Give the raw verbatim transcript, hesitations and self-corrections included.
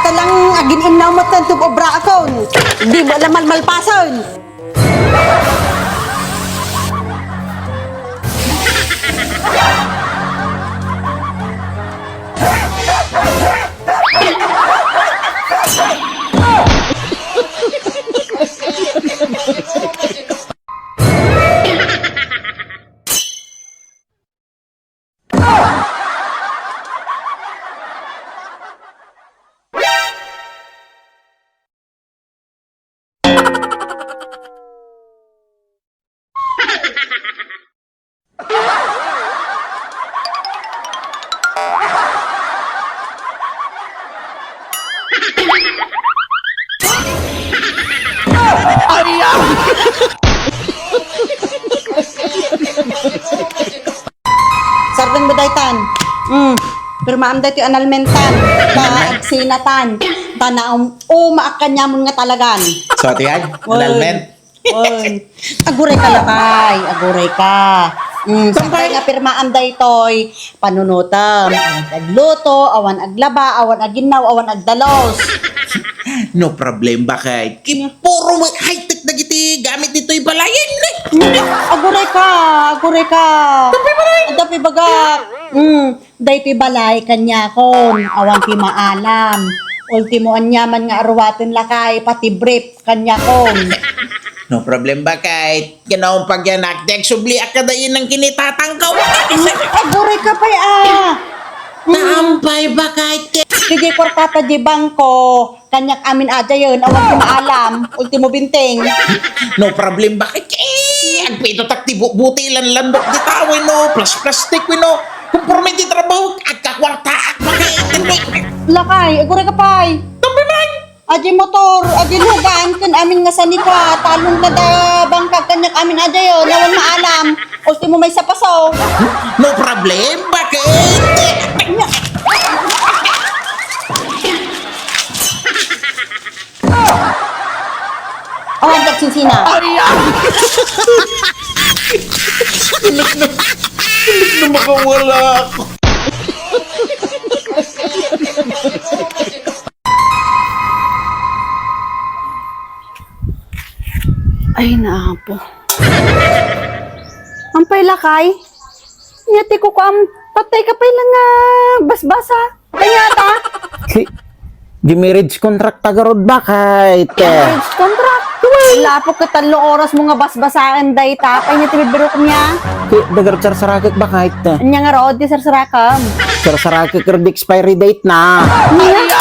Talang agin-innaw met ti obraakon. Di mo la malmalpasen. Sardengmo daytan. Mm. Pirmaam daytoy annulment-an. Ta agsinatan. Ta naum-, umaak kaniamon nga talagan. So, ati ay? Wen. Annulment? Wen. Aguray ka, lakay. Aguray ka. Mm, sardeng nga pirmaam daytoy panunotem. Awan agluto, awan aglaba, awan aginnaw, awan agdalos. No problem, bakit? Ki-, puro high-tech dagiti gamit ditoy balayen, eh. Aguray ka, aguray ka. Adda pay bagak. Mm, daytoy balay kaniakon, awan ti maalam. Ultimo aniaman nga aruaten lakay, pati brief kaniakon. No problem, bakit? Kinaumpa yan, ak, dek, subliak kadayen nang kinitatangkaw. Aguray ka pay, ah. Naampay, bakit? Ti kuartata di bangko, kaniak amin adayen, awan ti maalam, ultimo binteng. No problem, bakit? Eh, agpito tak ti bu-, buti lan landok di tao, eh, no? Plus plastic, eh, no? Kumporme ti trabaho, agkakuartaak, bakit? Lakay, aguray ka pay. Tambay man! Adi motor, adi lugan, ken amin nga sanika, talon kada bangkag kaniak amin adayen, awan maalam. Ultimo maysa paso. No problem, bakit? Awan agsinsina. Ay, ah! Ilik na, ilik na makawala ako. Ay, naapo. Ampay lakay? Nya ti kukuam, patay ka pay lang nga basbasa. Kanya ta? Si, di marriage contract ta garud, bakit? Marriage contract? Lapok ka tallo oras mo nga basbasaen dayta. Kanya ti bibirok niya? Di, dagar sarsarakek, bakit? Anya nga raod ti sarsarakam? Sarsarakek, di expiry date na. Nya?